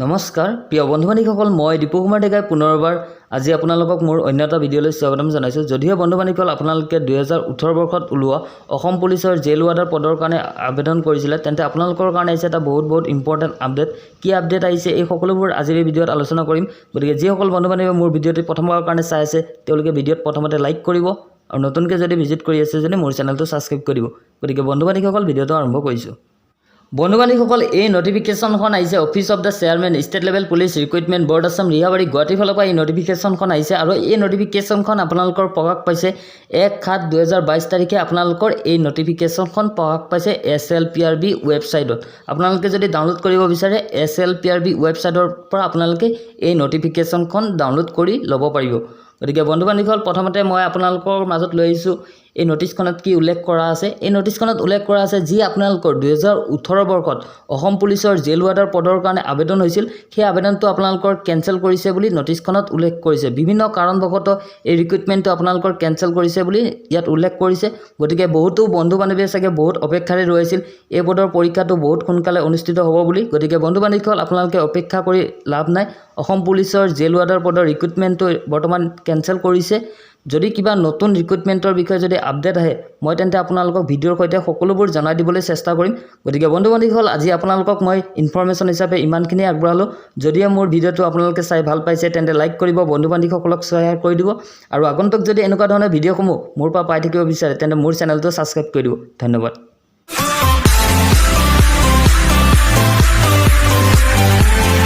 নমস্কাৰ প্ৰিয় বন্ধু বান্ধৱীসকল, মই দীপু কুমাৰ ডেকাই পুনৰবাৰ আজি আপোনালোকক মোৰ অন্য এটা ভিডিঅ'লৈ স্বাগতম জনাইছোঁ। যদিহে বন্ধু বান্ধৱীসকল, আপোনালোকে 2018 বৰ্ষত ওলোৱা অসম পুলিচৰ জেল ৱাৰ্ডাৰ পদৰ কাৰণে আবেদন কৰিছিলে, তেন্তে আপোনালোকৰ কাৰণে আহিছে এটা বহুত বহুত ইম্পৰ্টেণ্ট আপডেট। কি আপডেট আহিছে, এই সকলোবোৰ আজিৰ এই ভিডিঅ'ত আলোচনা কৰিম। গতিকে যিসকল বন্ধু বান্ধৱীয়ে মোৰ ভিডিঅ'টি প্ৰথমবাৰৰ কাৰণে চাই আছে, তেওঁলোকে ভিডিঅ'ত প্ৰথমতে লাইক কৰিব আৰু নতুনকৈ যদি ভিজিট কৰি আছে যদি মোৰ চেনেলটো ছাবস্ক্ৰাইব কৰি দিব। গতিকে বন্ধু বান্ধৱীসকল, ভিডিঅ'টো আৰম্ভ কৰিছোঁ। বন্ধু বান্ধৱীসকল, এই নটিফিকেশ্যনখন আহিছে Office of the Chairman, State Level Police Recruitment Board, Assam, Rihabari, গুৱাহাটীৰ ফালৰ পৰা এই নটিফিকেশ্যনখন আহিছে। আৰু এই নটিফিকেশ্যনখন আপোনালোকৰ প্ৰকাশ পাইছে 1/7/2022 তাৰিখে। আপোনালোকৰ এই নটিফিকেশ্যনখন প্ৰকাশ পাইছে এছএলপিআৰবি ৱেবছাইটত। আপোনালোকে যদি ডাউনলোড কৰিব বিচাৰে, এছএলপিআৰবি ৱেবছাইটৰ পৰা আপোনালোকে এই নটিফিকেশ্যনখন ডাউনলোড কৰি ল'ব পাৰিব। গতিকে বন্ধু বান্ধৱীসকল, প্ৰথমতে মই আপোনালোকৰ মাজত লৈ আহিছোঁ এই নটিচখনত কি উল্লেখ কৰা আছে। এই নটিচখনত উল্লেখ কৰা আছে, যি আপোনালোকৰ 2018 বৰ্ষত অসম পুলিচৰ জেল ৱাৰ্ডাৰ পদৰ কাৰণে আবেদন হৈছিল, সেই আবেদনটো আপোনালোকৰ কেঞ্চেল কৰিছে বুলি নটিচখনত উল্লেখ কৰিছে। বিভিন্ন কাৰণবশতঃ এই ৰিক্ৰুইটমেণ্টটো আপোনালোকৰ কেঞ্চেল কৰিছে বুলি ইয়াত উল্লেখ কৰিছে। গতিকে বহুতো বন্ধু বান্ধৱীয়ে চাগে বহুত অপেক্ষাৰে ৰৈ আছিল এই পদৰ পৰীক্ষাটো বহুত সোনকালে অনুষ্ঠিত হ'ব বুলি। গতিকে বন্ধু বান্ধৱীসকল, আপোনালোকে অপেক্ষা কৰি লাভ নাই। অসম পুলিচৰ জেল ৱাৰ্ডাৰ পদৰ ৰিক্ৰুইটমেণ্টটো বৰ্তমান কেঞ্চেল কৰিছে। যদি কিবা নতুন ৰিক্ৰুইটমেণ্টৰ বিষয়ে যদি আপডেট আহে, মই তেন্তে আপোনালোকক ভিডিঅ'ৰ সৈতে সকলোবোৰ জনাই দিবলৈ চেষ্টা কৰিম। গতিকে বন্ধু বান্ধৱীসকল, আজি আপোনালোকক মই ইনফৰ্মেশ্যন হিচাপে ইমানখিনিয়ে আগবঢ়ালোঁ। যদিহে মোৰ ভিডিঅ'টো আপোনালোকে চাই ভাল পাইছে, তেন্তে লাইক কৰিব, বন্ধু বান্ধৱীসকলক শ্বেয়াৰ কৰি দিব আৰু আগন্তুক যদি এনেকুৱা ধৰণৰ ভিডিঅ'সমূহ মোৰ পৰা পাই থাকিব বিচাৰে, তেন্তে মোৰ চেনেলটো ছাবস্ক্ৰাইব কৰি দিব। ধন্যবাদ।